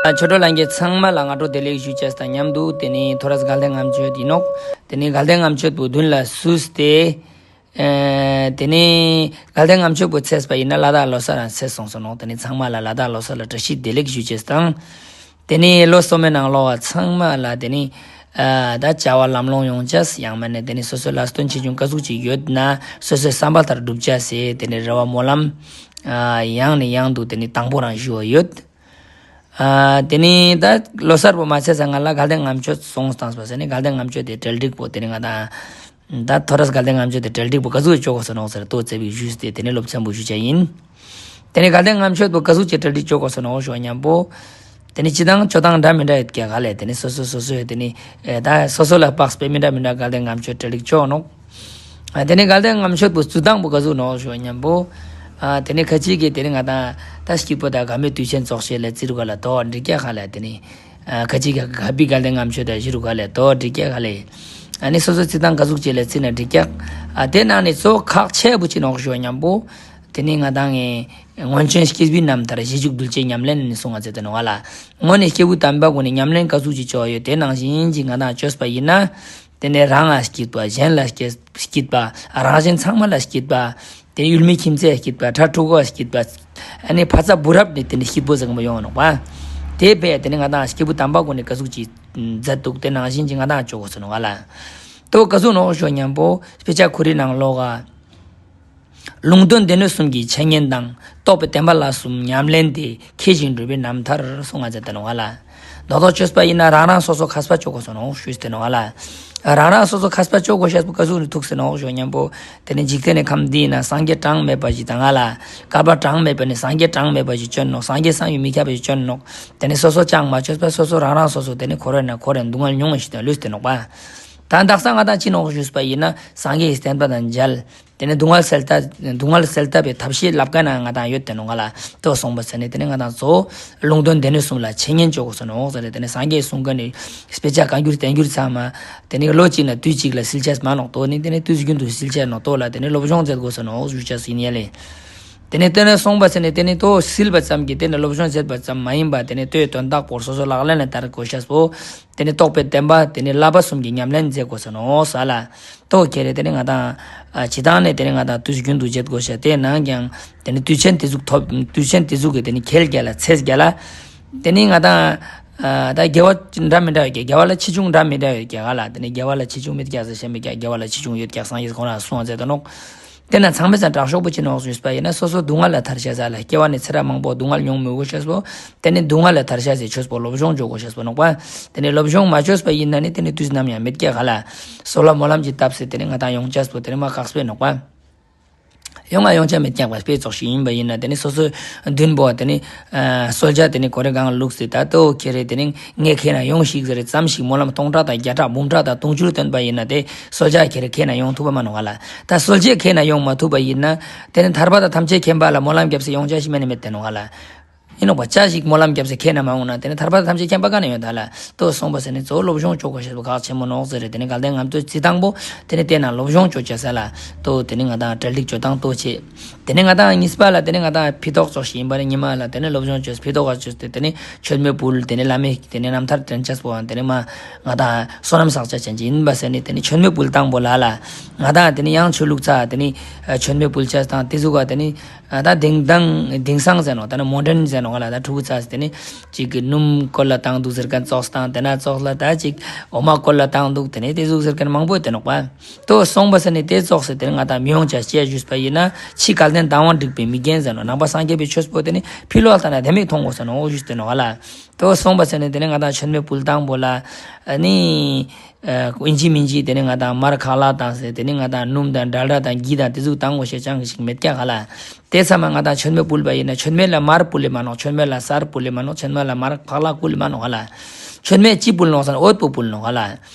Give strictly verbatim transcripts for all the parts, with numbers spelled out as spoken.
ཆོས་གྲོགས་ལྷན་རྒྱས་ཚང་མ་ལ་སྔ་དྲོ་བདེ་ལེགས་ཞུ་ཅེས་དང་མཉམ་དུ་དེ་ནི་ཐོ་རས་དགའ་ལྡན་ལྔ་མཆོད་ཡིན་ནོག། དེ་ནི་དགའ་ལྡན་ལྔ་མཆོད་པོ་མདུན་ལ་བསུས་ཏེ། ཨ་དེ་ནི་དགའ་ལྡན་ལྔ་མཆོད་པོ་ཚེས་པ་ཡིན་ན་ལ་དྭགས་ལོ་གསར་རང་ཚེས་སོང་སོང་ནོག། དེ་ནི་ཚང་མ་ལ་ལ་དྭགས་ལོ་གསར་ལ་བཀྲ་ཤིས་བདེ་ལེགས་ཞུ་ཅེས་དང་། དེ་ནི་ལོ་སོ་མའི་ནང་ལོགས་ཚང་མ་ལ་དེ་ནི་ཨ་ད་བྱ་བ་ལམ་ལྷོང་ཡོང་ཅེས། ཡང་མེན་ན་དེ་ནི་སོ་སོའི་ལས་དོན་ཆེ་ཆུང་ག་ཟུག་ཅིག་ཡོད་ན་སོ་སོའི་བསམ་པ་ལྟར་འགྲུབ་ཅེས་སི་དེ་ནི་རེ་བ་སྨོན་ལམ་ཨ་ཡང་ནས་ཡང་དུ་དེ་ནི་དང་པོ་རང་ཞུ་བ་ཡོད། ཨ་དེ་ནི་ད་ལོ་གསར་པོ་མ་ཚེས་སྔ་ལ་དགའ་ལྡན་ལྔ་མཆོད་སོང་སྟངས་པ་ཟེར་ནི་དགའ་ལྡན་ལྔ་མཆོད་དེ་གྲ་སྒྲིག་པོ་དེ་ནི་ང་དང་ད་ཐོ་རས་དགའ་ལྡན་ལྔ་མཆོད་དེ་གྲ་སྒྲིག་པོ་ག་ཟུག་ཅོ་གོས་སོ་ནོག་ཟེར་ཏོ་ཙེ་བིག་ཞུས་ཏེ་དེ་ནི་སློབ་ཚན་པོ་ཞུ་ཅེས་ཡིན། དེ་ནི་དགའ་ལྡན་ལྔ་མཆོད་པོ་ག་ཟུག་ཅིག་གྲ་སྒྲིག་ཅོ་གོས་སོ་ནོག་ཞུ་བ་མཉམ་པོ། དེ་ནི་སྤྱི་དང་ཆོ་སྟངས་འདྲ་མི་འདྲ་ཡོད་ཀྱག་ག་ལེ། དེ་ནི་སོ་སོ་སོ་སོའི་དེ་ནི་ཨེ་ད་སོ་སོ་ལ་དཔགས་པའི་མི་འདྲ་མི་འདྲ་དགའ་ལྡན་ལྔ་མཆོད་གྲ་སྒྲིག་ཅོ་ནོག། ཨ་དེ་ནི་དགའ་ལྡན་ལྔ་མཆོད་པོ་བཙུགས་སྟངས་པོ་ག་ཟུག་ནོག་ཞུ་བ་མཉམ་པོ། ཨ་དེ་ནི་ཁ་ཅིག་གིས་དེ་ནི་ང་དང་ད་སྐྱིད་པོ་དང་དགའ་མོའི་དུས་ཆེན་ཙོགས་ཤིག་ལ་བརྩི་རུག་ག་ལེ། དོ་འགྲིག་ཀྱག་ག་ལེ། དེ་ནི་ཨ་ཁ་ཅིག་གིས་དགའ་བའི་དགའ་ལྡན་ལྔ་མཆོད་དང་ཞུ་རུག་ག་ལེ། དོ་འགྲིག་ཀྱག་ག་ལེ། ཨ་ནི་སོ་སོ་བརྩི་སྟངས་ག་ཟུག་ཅིག་ལ་བརྩིས་ན་འགྲིག་ཀྱག། ཨ་དེ་ནང་ནི་གཙོ་བོ་ཁག་ཆེ་བོ་ཅི་ནོག་ཞུ་བ་མཉམ་པོ། དེ་ནི་ང་དང་ངི་སྔོན་བྱོན་སྐྱེས་བུའི་རྣམ་ཐར་རྗེས་འཇུག་གདུལ་བྱའི་ཉམས་ལེན་ནི་གསུང་ང་མཛད་དེ་ནོག་ག་ལེ། སྔོན་ནས་སྐྱེས་བུ་དམ་པ་ཀུན་ནི་ཉམས་ལེན་ག་ཟུག་ཅིག་ཅོ་ཡོད་དེ་ནང་བཞིན་ཅིག་ང་དང་ཅོས་པ་ཡིན་ན། དེ་ནས་རང་ལ་སྐྱིད་པ། གཞན་ལ་སྐྱིད་སྐྱིད་པ། རང་གཞན་ཚང་མ་ལ་སྐྱིད་པ། དེ་ཡུལ་མི་ཁྱིམ་མཚེས་སྐྱིད་པ། ཕྲུ་གུ་སྐྱིད་པ། ཨ་ནི་ཕ་ཚ་བུ་རབས་ནས་དེ་ནི་སྐྱིད་པོ་ཟེར་མོ་ཡོང་ནོག་པ། དེ་བས་དེ་ནི་ང་དང་སྐྱེས་བུ་དམ་པ་ཀུན་ནི་ག་ཟུག་ཅིག་མཛད་འདུག་དེ་ནང་བཞིན་ཅིག་ང་དང་ཅོ་གོས་སོ་ནོག་ག་ལེ། དོ་ག་ཟུག་ནོག་ཞུ་བ་མཉམ་པོ་དཔེ་ཆ་ཁོ་རའི་ནང་ལོགས་ག། ལུང་སྟོན་སྡེ་སྣོད་གསུམ་གྱི་འཆད་ཉན་དང་། རྟོགས་པའི་བསྟན་པ་ལ་གསུམ་ཉམས་ལེན་ཏེ། མཁས་ཤིང་གྲུབ་པའི་རྣམ་ཐར་གསུང་ང་མཛད་དེ་ནོག་ག་ལེ། རྡོག་རྡོག་ཅོས་པ་ཡིན་ན་རང་རང་སོ་སོ་མཁས་པ་ཅོ་གོས་སོ་ནོག་ཞུས་ཏེ་ནོག་ག་ལེ། རང་རང་སོ་སོ་མཁས་པ་ཅོ་གོས་ཤེས་པོ་ག་ཟུག་ནི་ཐུག་སེ་ནོག་ཞུ་བ་མཉམ་པོ། དེ་ནི་འཇིག་རྟེན་ནི་ཁམས་འདི་ན་སངས་རྒྱས་གྲངས་མེད་པ་ཞིག་དང་ག་ལེ། བསྐལ་པ་གྲངས་མེད་པ་ནི་སངས་རྒྱས་གྲངས་མེད་པ་ཞིག་བྱོན་ནོག། སངས་རྒྱས་བསམ་ཡས་མི་ཁྱབ་པ་ཞིག་བྱོན་ནོག། དེ་ནི་སོ་སོ་ཅང་མ་ཅོས་པ་སོ་སོ་རང་རང་སོ་སོ་དེ་ནི་འཁོར་བའི་ནང་འཁོར་རེ་སྡུག་བསྔལ་མྱོང་ཞིག་དང་ལུས་ཏེ་ནོག་པ། ད་དག་ས་ང་དང་ཅི་ནོག་ཞུས་པ་ཡིན་ན་སངས་རྒྱས་ཀྱི་བསྟན་པ་དང་མཇལ། དེ་ནས་སྡུག་བསྔལ་སེལ་ཐབས་སྡུག་བསྔལ་སེལ་ཐབས་པའི་ཐབས་ཤེས་ལབ་མཁན་ན་ང་དང་ཡོད་དེ་ནོག་ག་ལེ། དོ་གསུངས་པ་ཟེར་ནས་དེ་ནི་ང་དང་གཙོ་བོ་ལུང་སྟོན་སྡེ་སྣོད་གསུམ་ལ་འཆད་ཉན་ཅོ་གོས་སོ་ནོག་ཟེར་ཏེ་དེ་ནི་སངས་རྒྱས་གསུང་མཁན་ནི་དཔེ་ཆ་བཀའ་འགྱུར་བསྟན་འགྱུར་ཚང་མ་དེ་ནི་ལོ་གཅིག་ན་དུས་གཅིག་ལ་སིལ་ཅེས་མ་ནོག། དོ་ནི་དེ་ནི་དུས་རྒྱུན་དུ་སིལ་ཅེས་ནོག། དོ་ལ་དེ་ནི་སློབ་སྦྱོང་མཛད་གོས་སོ་ནོག་ཞུ་ཅེས་ཡིན་ཡ་ལེ། དེ་ནི་དེ་ནི་གསུངས་པ་ཟེར་ནས་དེ་ནི་དོ་སིལ་བ་ཙམ་གྱིས་དེ་ནི་སློབ་སྦྱོང་མཛད་པ་ཙམ་མ་ཡིན་པ་དེ་ནི་དོའི་དོན་དག་པོ་སོ་སོ་ལག་ལེན་ལ་བསྟར་གོས་ཤེས་པོ། དེ་ནི་རྟོགས་པའི་བསྟན་པ་དེ་ནི་བསླབ་པ་གསུམ་གྱི་ཉམས་ལེན་མཛད་གོས་སོ་ནོག་ཟེར་ལེ། དོ་ཁྱེར་རེ་དེ་ནི་ང་དང་ཨ་སྤྱིར་བཏང་ནས་དེ་ནི་ང་དང་དུས་རྒྱུན་དུ་བྱེད་དགོས་ཤེས་དེ་ནང་ཀྱང་དེ་ནི་དུས་ཆེན་དེ་ཟུག་ཐོབ་དུས་ཆེན་དེ་ཟུག་གི་དེ་ནི་ཁེལ་རྒྱ་ལ་ཚེས་རྒྱ་ལ། དེ་ནི་ང་དང་ཨ་ད་དགེ་བ་འདྲ་མི་འདྲ་ཡོད་ཀྱག། དགེ་བ་ལ་ཆེ་ཆུང་འདྲ་མི་འདྲ་ཡོད་ཀྱག་ག་ལེ། དེ་ནི་དགེ་བ་ལ་ཆེ་ཆུང་མེད་ཀྱག་ཟེར་ཤེས་མེད་ཀྱག། དགེ་བ་ལ་ཆེ་ཆུང་ཡོད་ཀྱག། སངས་རྒྱས་ཁོ་རང་གསུང་བ་མཛད་དོ་ནོག། དེ་ན་ཚང་མའི་སང་དྲག་ཤོས་པོ་ཅི་ནོག་ཞུས་པ་ཡིན་ན་སོ་སོ་སྡུག་བསྔལ་ལ་ཐར་ཤེས་ས་ལ་སྐྱེ་བ་ནི་ཚེ་རབས་མང་པོ་སྡུག་བསྔལ་མྱོང་མི་དགོས་ཤེས་པོ། དེ་ནི་སྡུག་བསྔལ་ལ་ཐར་ཤེས་སི་ཆོས་པོ་སློབ་སྦྱོང་ཅོ་དགོས་ཤེས་པོ་ནོག་པ། དེ་ནི་སློབ་སྦྱོང་མ་ཅོས་པ་ཡིན་ན་ནི་དེ་ནི་དུས་ནམ་ཡང་མེད་ཀྱག་ག་ལེ། གསོལ་བ་སྨོན་ལམ་གྱི་ཐབས་སེ་དེ་ནི་ང་དང་ཡོང་ཅེས་པོ་དེ་ནི་མ་ཁག་པོ་ནོག་པ། ཡོང་ང་ཡོང་ཆ་མེད་ཀྱག་པ། དཔེ་ཙོགས་ཤིག་ཡིན་པ་ཡིན་ན་དེ་ནི་སོ་སོའི་མདུན་པོ་དེ་ནི་ཨ་གསོལ་ཇ་དེ་ནི་ཁོ་རའི་སྒང་བླུགས་སེ་ད་དོ་ཁྱེར་རེ་དེ་ནི་ངས་ཁྱེར་ན་ཡོང་ཞིག་ཟེར་རེ་ཙམ་ཞིག་སྨོན་ལམ་སྟོང་ཕྲག་དང་བརྒྱ་ཕྲག་འབུམ་ཕྲག་དང་དུང་ཕྱུར་བཏོན་པ་ཡིན་ན་དེ་གསོལ་ཇ་ཁྱེར་རེ་ཁྱེར་ན་ཡོང་ཐུབ་པ་མ་ནོག་ག་ལེ། ད་གསོལ་ཇ་ཁྱེར་ན་ཡོང་མ་ཐུབ་པ་ཡིན་ན་དེ་ནི་ཐར་པ་དང་ཐམས་ཅད་མཁྱེན་པ་ལ་སྨོན་ལམ་རྒྱབ་སེ་ཡོང་ཆ་ཞིག་མེད་ནི་མེད་དེ་ནོག་ག་ལེ། ཡིན་ནོག་པ། ཅ་ཞིག་སྨོན་ལམ་རྒྱབ་སེ་ཁྱེར་ན་མ་འོང་ན་དེ་ནི་ཐར་པ་དང་ཐམས་ཅད་མཁྱེན་པ་ག་ནས་ཡོང་ད་ལེ། དོ་གསུངས་པ་ཟེར་ནི་གཙོ་བོ་སློབ་སྦྱོང་ཅོ་དགོས་ཤེས་པོ་ཁག་ཆེན་མོ་ནོག་ཟེར་རེ་དེ་ནི་དགའ་ལྡན་ལྔ་མཆོད་རྩི་སྟངས་པོ་དེ་ནི་དེ་ན་སློབ་སྦྱོང་ཅོ་ཅེས་ས་ལ། དོ་དེ་ནི་ང་དང་གྲ་སྒྲིག་ཅོ་སྟངས་དོ་ཆེ། དེ་ནི་ང་དང་གཉིས་པ་ལ་དེ་ནི་ང་དང་ཕི་ཏོག་ཙོགས་ཤིག་ཡིན་པ་ནི་ཉི་མ་ལ་དེ་ནི་སློབ་སྦྱོང་ཅོས་ཕི་ཏོག་ག་ཅོས་ཏེ་དེ་ནི་མཆོད་མེ་ཕུལ། དེ་ནི་བླ་མའི་དེ་ནི་རྣམ་ཐར་དྲན་ཅེས་པོ་དེ་ནི་མ་ང་དང་བསོད་ནམས་བསགས་ཅེས་ཅན་ཅིག་ཡིན་པ་ཟེར་ནི་དེ་ནི་མཆོད་མེ་ཕུལ་སྟངས་པོ་ལ་ལ། ང་དང་དེ་ནི་ཡང་ཆོས་ལུགས་ཚ་དེ་ནི་མཆོད་མེ་ཕུལ་ཅེས་དང་དེ་ཟུག་ག་དེ་ནི། ཨ་ད་དིང་དང་དིང་སང་ཟེར་ནོག། ད་ནི་མོ་ཌན་ཟེར་ནོག་ག་ལེ། ད་ཕྲུ་གུ་ཚ་དེ་ནི་ཅིག་གི་སྣུམ་བསྐོལ་ལ་བཏང་འདུག་ཟེར་མཁན་ཙོགས་དང་དེ་ན་ཙོགས་ལ་ད་ཅིག་འོ་མ་བསྐོལ་ལ་བཏང་འདུག། དེ་ནི་དེ་ཟུག་ཟེར་མཁན་མང་པོ་ཡོད་དེ་ནོག་པ། དོ་གསུངས་པ་ཟེར་ནི་དེ་ཙོགས་སེ་དེ་ནི་ང་དང་མི་ཡོང་ཆ་ཅེས་ཞུས་པ་ཡིན་ན་ཕྱི་དགའ་ལྡན་དང་བ་འགྲིག་པའི་མི་རྒན་ཟེར་ནོག། ནང་པ་སངས་རྒྱས་པའི་ཆོས་པོ་དེ་ནི་ཕི་ལོག་ལྟ་ན་དེ་མིག་མཐོང་དགོས་ཟེར་ནོག་ཞུས་ཏེ་ནོག་ག་ལེ། དོ་གསུངས་པ་ཟེར་ནི་དེ་ནི་ང་དང་མཆོད་མེ་ཕུལ་སྟངས་པོ་ལ་ཨ་ནི། ཨ་ཨིན་ཇི་མིན་ཇི་དེ་ནི་ང་དང་མར་ཁ་ལག་བཏང་སེ་དེ་ནི་ང་དང་སྣུམ་དང་ཌལ་ཌ་དང་གྷི་དང་དེ་ཟུག་བཏང་དགོས་ཤེས་ཅང་ཞིག་མེད་ཀྱག་ག་ལེ། དེ་ཚང་མ་ང་དང་མཆོད་མེ་ཕུལ་བ་ཡིན་ན་མཆོད་མེ་ལ་མར་ཕུལ་ལེ་མ་ནོག། མཆོད་མེ་ལ་སར་ཕུལ་ལེ་མ་ནོག། མཆོད་མེ་ལ་མར་ཕག་ལག་ཕུལ་ལེ་མ་ནོག་ག་ལེ། མཆོད་མེ་ཅི་ཕུལ་ནོག་ཟེར་ན་འོད་པོ་ཕུལ་ནོག་ག་ལེ།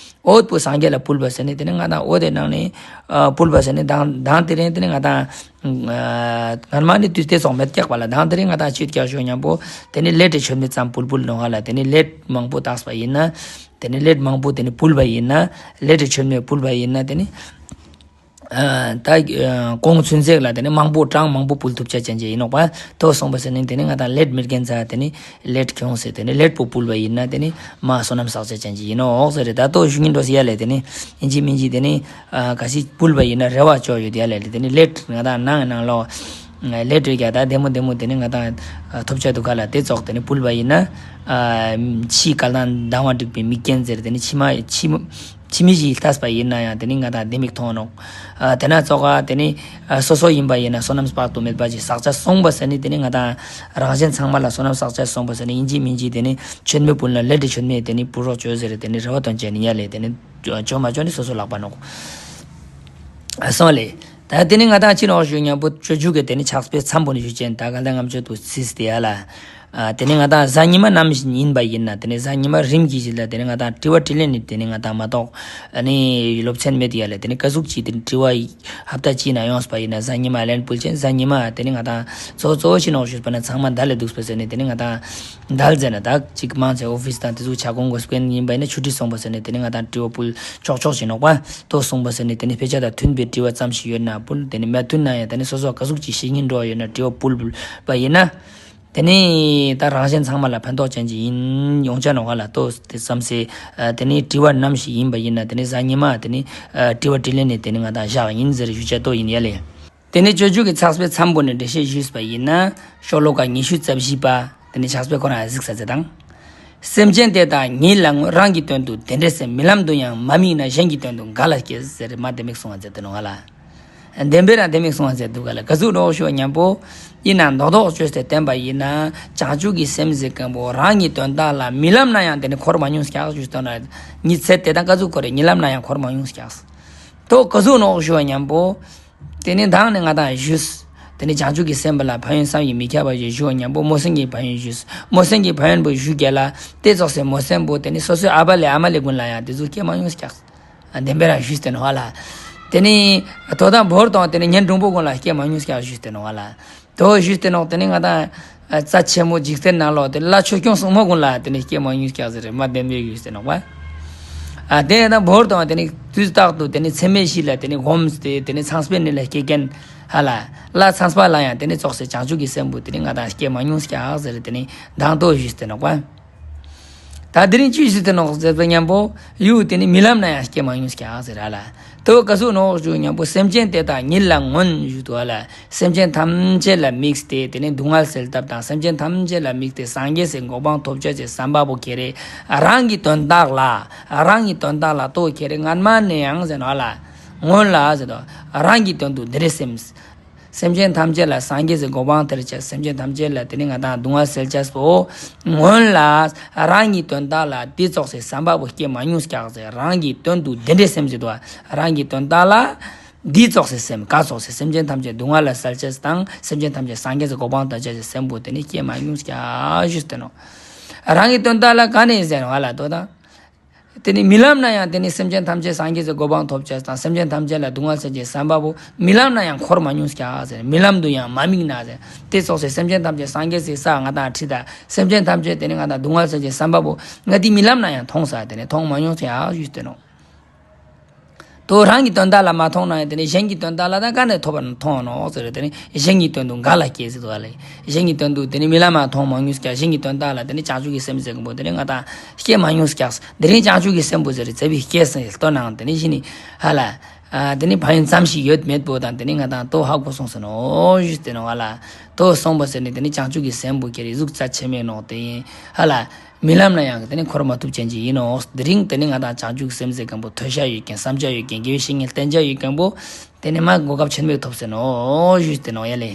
འོད་པོ་སངས་རྒྱས་ལ་ཕུལ་བ་ཟེར་ནི་དེ་ནི་ང་དང་འོད་དེ་ནང་ནི་ཨ་ཕུལ་བ་ཟེར་ནི་དང་དང་དེ་རིང་དེ་ནི་ང་དང་ཨ་སྔར་མ་ནི་དུས་དེ་ཙོགས་མེད་ཀྱག་པ་ལེ། དང་དེ་རིང་ང་དང་ཅི་ཡོད་ཀྱག་ཞུ་མཉམ་པོ་དེ་ནི་ལེ་ཏྲི་མཆོད་མེ་ཙམ་ཕུལ་ཕུལ་ནོག་ག་ལེ། དེ་ནི་ལེ་མང་པོ་བཏགས་པ་ཡིན་ན། དེ་ནི་ལེ་མང་པོ་དེ་ནི་ཕུལ་བ་ཡིན་ན། ལེ་ཏྲི་མཆོད་མེ་ཕུལ་བ་ཡིན་ན་དེ་ནི། ཨ་ད་ཨ་གོང་ཚུན་ཚད་ལ་དེ་ནི་མང་པོ་གྲངས་མང་པོ་ཕུལ་ཐུབ་ཆ་ཅན་ཅིག་ཡིན་ནོག་པ། ཏོ་སོང་པ་སེ་ནི་དེ་ནི་ང་དང་ལེད་མེད་ཁན་ཚ་དེ་ནི་ལེད་ཁྱོངས་སེ་དེ་ནི་ལེད་པོ་ཕུལ་བ་ཡིན་ན་དེ་ནི་མ་བསོད་ནམས་བསགས་ཆ་ཅན་ཅིག་ཡིན་ནོག་ཟེར་རེ། ད་ཏོ་ཞུ་ཉིན་འགྲོ་སི་ཡ་ལེ། དེ་ནི་ཨིན་ཅི་མིན་ཅི་དེ་ནི་ཨ་ག་སི་ཕུལ་བ་ཡིན་ན་རེ་བ་ཅོ་ཡོད་ཡ་ལེ། དེ་ནི་ལེད་ང་དང་ནང་ནང་ལོ་ལེད་རེ་ཀྱ་ད་དེ་མོ་དེ་མོ་དེ་ནི་ང་དང་ཐོབ་ཆ་འདུག་ག་ལ། དེ་ཙོགས་དེ་ནི་ཕུལ་བ་ཡིན་ན་ཨ་ཕྱི་སྐལ་དང་སྡང་བ་འགྲིག་པའི་མིག་རྒྱན་ཟེར་དེ་ནི་ཕྱི་མ་ཕྱི་མ་ཕྱི་མི་ཞིག་ལྟས་པ་ཡིན་ན་ཡང་དེ་ནི་ང་དང་ལྡེ་མིག་མཐོང་ནོག་ཨ་དེ་ན་ཙོགས་ཨ་དེ་ནི་ཨ་སོ་སོ་ཡིན་པ་ཡིན་ན་བསོད་ནམས་དཔག་ཏུ་མེད་པ་ཅིག་བསགས་ཆ་སོང་པ་སེ་ནི་དེ་ནི་ང་དང་རང་གཞན་ཚང་མ་ལ་བསོད་ནམས་བསགས་ཆ་སོང་པ་སེ་ནི་ཨིན་ཅི་མིན་ཅི་དེ་ནི་མཆོད་མེ་ཕུལ་ན་ལེད་དེ་མཆོད་མེ་དེ་ནི་ཕུལ་རོགས་ཅོ་ཟེར་དེ་ནི་རེ་བ་བཏོན་ཅན་ཡ་ལེ། དེ་ནི་ཅོ་མ་ཅོ་ནི་སོ་སོ་ལག་པ་ནོག་ཨ་སོང་ལེ། ད་དེ་ནི་ང་དང་ཅི་ནོག་ཞུ་ཉམ་པོ་སྤྱོད་འཇུག་གི་དེ་ནི་ཕྱག་དཔེ་མཚམས་པོ་ནི་ཞུ་ཅན་ད་ག་ལ་ངམ་ཆོད་དུ་སིས་ཏེ་ཡ་ལ། ཨ་དེ་ནི་ང་དང་གཟའ་ཉི་མ་ནམ་ཞིག་ཡིན་པ་ཡིན་ན་དེ་ནི་གཟའ་ཉི་མ་རིམ་གྱིས་ཞིག་ལ་དེ་ནི་ང་དང་དྲི་བ་དྲིས་ལན་ནི་དེ་ནི་ང་དང་མ་གཏོགས་ཨ་ནི་སློབ་ཚན་མེད་ཡ་ལེ། དེ་ནི་ཀ་ཟུག་ཅིག་དེ་ནི་དྲི་བ་ཧབ་ཏ་གཅིག་ན་ཡོངས་པ་ཡིན་ན་གཟའ་ཉི་མ་ལན་ཕུལ་ཅན། གཟའ་ཉི་མ་དེ་ནི་ང་དང་གཙོ་གཙོ་ཅི་ནོག་ཞུས་པ་ན་ཚང་མ་འདལ་ལེ་འདུག་པ་ཟེར་ནི་དེ་ནི་ང་དང་འདལ་ཟེར་ན་ད་ཅིག་མང་ཆེ་ཨོ་ཕིས་དང་དེ་ཚོ་ཆ་གོང་གོ་སྐོན་ཡིན་པ་ཡིན་ན་ཆུ་ཊི་སོང་པ་ཟེར་ནི་དེ་ནི་ང་དང་དྲི་བ་ཕུལ་ཆོག་ཆོག་ཅི་ནོག་པ། ཏོ་སོང་པ་སེ་ནི་དེ་ནི་དཔེ་ཆ་དང་མཐུན་པའི་དྲི་བ་ཙམ་ཞིག་ཡོད་ན་ཕུལ། དེ་ནི་མ་མཐུན་ན་ཡང་དེ་ནི་སོ་སོ་ཀ་ཟུག་ཅིག་ཤེས་ཉིན་འགྲོ་ཡོད་ན་དྲི་བ་ཕུལ་བ་ཡིན་ན། དེ་ནི་ད་རང་གཞན་ཚང་མ་ལ་ཕན་ཐོགས་ཅན་ཅིག་ཡིན་ཡོང་ཆ་ནོག་ག་ལ། ཏོ་དེ་བསམ་སེ་ཨ་དེ་ནི་དྲི་བ་ནམ་ཞིག་ཡིན་པ་ཡིན་ན་དེ་ནི་གཟའ་ཉི་མ་དེ་ནི་ཨ་དྲི་བ་དྲིས་ལན་ནི་དེ་ནི་ང་དང་བཞག་ཡིན་ཟེར་ཞུ་ཆ་ཏོ་ཡིན་ཡ་ལེ། དེ་ནི་སྤྱོད་འཇུག་གི་ཕྱག་དཔེ་མཚམས་པོ་ནི་འགྲེལ་བཤད་ཞུས་པ་ཡིན་ན་ཤོ་ལོ་ཀ་ཉི་ཤུ་རྩ་བཞི་པ་དེ་ནི་ཕྱག་དཔེ་ཁོ་རང་གཟིགས་ས་ཚེ་དང་། སེམས་ཅན་དེ་དག་ཉིད་ལ་མངོན། རང་གི་དོན་དུ་དེ་འདྲའི་སེམས། རྨི་ལམ་དུ་ཡང་མ་དམིགས་ན། གཞན་གྱི་དོན་དུ་ག་ལ་སྐྱེ་ཟེར་མ་ལྡེ་མིག་གསུང་བ་མཛད་དེ་ནོག་ག་ལ། ལྡེ་མིག་རང་ལྡེ་མིག་གསུང་བ་མཛད་འདུག་ག་ལ། ག་ཟུག་ནོག་ཞུ་བ་ཉམ་པོ་ཡིན་ན་མདོག་མདོག་བཅོས་ཏེ་བསྟན་པ་ཡིན་ན་བྱང་ཆུབ་ཀྱི་སེམས་ཟེར་མཁན་པོ་རང་གི་དོན་དག་ལ་རྨི་ལམ་ན་ཡང་དེ་ནི་འཁོར་མ་མྱོང་སྐྱག་ཞུས་ཏེ་ན་ཉི་ཚེ་དེ་དང་ག་ཟུག་འཁོར་རེ་རྨི་ལམ་ན་ཡང་འཁོར་མ་མྱོང་སྐྱག་ཏོ་ག་ཟུག་ནོག་ཞུ་བ་ཉམ་པོ། དེ་ནི་མདང་ནི་ང་དང་ཞུས། དེ་ནི་བྱང་ཆུབ་ཀྱི་སེམས་པ་ལ་ཕན་ཡོན་བསམ་གྱིས་མི་ཁྱབ་པ་ཞིག་ཞུ་བ་ཉམ་པོ་སྨོན་སེམས་ཀྱི་ཕན་ཡོན་ཞུས། སྨོན་སེམས་ཀྱི་ཕན་ཡོན་པོ་ཞུ་རྒྱ་ལ་དེ་ཙོགས་སེ་སྨོན་སེམས་པོ་དེ་ནི་སོ་སོའི་ཨ་བ་ལེ་ཨ་མ་ལེ་ཀུན་ལ་ཡང་དེ་ཙོགས་སྐྱེ་མ་མྱོང་སྐྱག་ལྡེ་མིག་རང་ཞུས་ཏེ་ནོག་ག་ལ། དེ་ནི་དོ་དང་བོར་དང་དེ་ནི་གཉེན་དྲུང་པོ་ཀུན་ལ་སྐྱེ་མ་མྱོང་སྐྱག་ཞུས་ཏེ་ནོག་ག་ལ། དོ་ཞུས་ཏེ་ནོག་དེ་ནི་ང་དང་རྩ་ཆེན་མོ་འཇིག་རྟེན་ནང་ལོགས་དེ་བླ་ཆོས་སྐྱོང་སྲུང་མ་ཀུན་ལ་དེ་ནི་སྐྱེ་མ་མྱོང་སྐྱག་ཟེར་རེ་མ་ལྡེ་མིག་ཞུས་ཏེ་ནོག་པ། ཨ་དེ་ནི་བོར་དང་དེ་ནི་དུས་རྟག་ཏུ་དེ་ནི་ཚད་མེད་བཞི་ལ་དེ་ནི་སྒོམ་སྟེ་དེ་ནི་ཚངས་པའི་གནས་ལ་སྐྱེ་མཁན་ཧ་ལ་ལ་ཚངས་པ་ལ་ཡང་དེ་ནི་ཙོགས་སེ་བྱང་ཆུབ་ཀྱི་སེམས་པོ་དེ་ནི་ང་དང་སྐྱེ་མ་མྱོང་སྐྱག་ཟེར་རེ་དེ་ནི་མདང་དོ་ཞུས་ཏེ་ནོག་པ། ད་དེ་རིང་ཅི་ཞུས་ཏེ་ནོག་ཟེར་བ་ཉམ་པོ་ཡུ་དེ་ནི་རྨི་ལམ་ན་ཡང་སྐྱེ་མ་མྱོང་སྐྱག་ཟེར་ར་ལ། དོ་ག་ཟུག་ནོག་ཞུ་ཉམ་པོ་སེམས་ཅན་དེ་དག་ཉིད་ལ་མངོན་ཞུ་དོ་ལ། སེམས་ཅན་ཐམས་ཅད་ལ་དམིགས་ཏེ་དེ་ནི་སྡུག་བསྔལ་སེལ་ཐབས་དང་སེམས་ཅན་ཐམས་ཅད་ལ་དམིགས་ཏེ་སངས་རྒྱས་སི་གོ་འཕང་ཐོབ་བྱ་ཅེས་བསམ་པ་པོ་ཁྱེ་རེ་རང་གི་དོན་དག་ལ་རང་གི་དོན་དག་ལ་དོ་ཁྱེ་རེ་སྔན་མ་ནས་ཡང་ཟེར་ནོག་ལ། སྔོན་ལ་ཟེར་དོ་རང་གི་དོན་དུ་འདི་རེ་སེམས། སེམས་ཅན་ཐམས་ཅད་ལ་སངས་རྒྱས་སི་གོ་འཕང་སྟེར་ཅེས་སེམས་ཅན་ཐམས་ཅད་ལ་དེ་ནི་ང་དང་སྡུག་བསྔལ་སེལ་ཅེས་པོ་སྔོན་ལ་རང་གི་དོན་དག་ལ་དེ་ཙོགས་སེ་བསམ་པ་པོ་སྐྱེ་མ་མྱོང་སྐྱག་ཟེར་རང་གི་དོན་དུ་དེ་འདྲའི་སེམས་ཟེར་དོ། རང་གི་དོན་དག་ལ་དེ་ཙོགས་སེ་སེམས་ག་ཙོགས་སེ་སེམས་ཅན་ཐམས་ཅད་སྡུག་བསྔལ་ལ་སེལ་ཅེས་དང་སེམས་ཅན་ཐམས་ཅད་སངས་རྒྱས་སི་གོ་འཕང་ཐོབ་ཅེས་སི་སེམས་པོ་དེ་ནི་སྐྱེ་མ་མྱོང་སྐྱག་ཞུས་ཏེ་ནོག་རང་གི་དོན་དག་ལ་ག་ནས་ཟེར་ནོག་ལ་དོ་དང་། དེ་ནི་རྨི་ལམ་ན་ཡང་དེ་ནི་སེམས་ཅན་ཐམས་ཅད་སངས་རྒྱས་སི་གོ་འཕང་ཐོབ་ཅེས་དང་སེམས་ཅན་ཐམས་ཅད་ལ་སྡུག་བསྔལ་སེལ་ཅེས་བསམ་པ་པོ་རྨི་ལམ་ན་ཡང་འཁོར་མ་མྱོང་སྐྱག་ཟེར། རྨི་ལམ་དུ་ཡང་མ་དམིགས་ན་ཟེར། དེ་ཙོགས་སེ་སེམས་ཅན་ཐམས་ཅད་སངས་རྒྱས་སི་ས་ང་དང་ཁྲིད་ད་སེམས་ཅན་ཐམས་ཅད་དེ་ནི་ང་དང་སྡུག་བསྔལ་སེལ་ཅེས་བསམ་པ་པོ་ང་དེ་རྨི་ལམ་ན་ཡང་མཐོང་ས་དེ་ནི་མཐོང་མ་མྱོང་སྐྱག་ཞུས་ཏེ་ནོག་དོ་རང་གི་དོན་དག་ལ་མ་མཐོང་ན་ཡང་དེ་ནི་གཞན་གྱི་དོན་དག་ལ་ད་ག་ནས་ཐོབ་པ་མཐོང་ནོག་ཟེར། དེ་ནི་གཞན་གྱི་དོན་དུ་ག་ལ་སྐྱེ་ཟེར་དོ་ལེ། གཞན་གྱི་དོན་དུ་དེ་ནི་རྨི་ལམ་མ་མཐོང་མ་མྱོང་སྐྱག་གཞན་གྱི་དོན་དག་ལ་དེ་ནི་བྱང་ཆུབ་ཀྱི་སེམས་ཟེར་མཁན་པོ་དེ་ནི་ང་དང་སྐྱེ་མ་མྱོང་སྐྱག་དེ་རིང་བྱང་ཆུབ་ཀྱི་སེམས་པོ་ཟེར་རེ་ཟེར་བའི་སྐྱེ་སེ་ལྟོ་ནང་དེ་ནི་གཞི་ནི་ཧ་ལ། ཨ་དེ་ནི་ཕན་ཡོན་ཙམ་ཞིག་ཡོད་མེད་པོ་དང་དེ་ནི་ང་དང་དོ་ཧ་གོ་སོང་ཟེར་ནོག་ཞུས་ཏེ་ནོག་ཧ་ལ། དོ་སོང་པ་ཟེར་ནི་དེ་ནི་བྱང་ཆུབ་ཀྱི་སེམས་པོ་ཁྱེ་རེ་གཟུགས་རྩ་ཆེན་མོའི་ནོག་དེ་ཡིན་ཧ་ལ། རྨི་ལམ་ན་ཡང་དེ་ནི་འཁོར་མ་ཐུབ་ཅན་ཅིག་ཡིན་ནོག་དེ་རིང་དེ་ནི་ང་དང་བྱང་ཆུབ་ཀྱི་སེམས་ཟེར་མཁན་པོ་ཐོས་བྱ་ཡོད་མཁན་བསམ་བྱ་ཡོད་མཁན་དགེ་བའི་བཤེས་གཉེན་བསྟེན་བྱ་ཡོད་མཁན་པོ་དེ་ནི་མ་གོ་སྐབས་ཆེན་མོ་ཐོབ་ཟེར་ནོག་ཞུས་ཏེ་ནོག་ཡ་ལེ།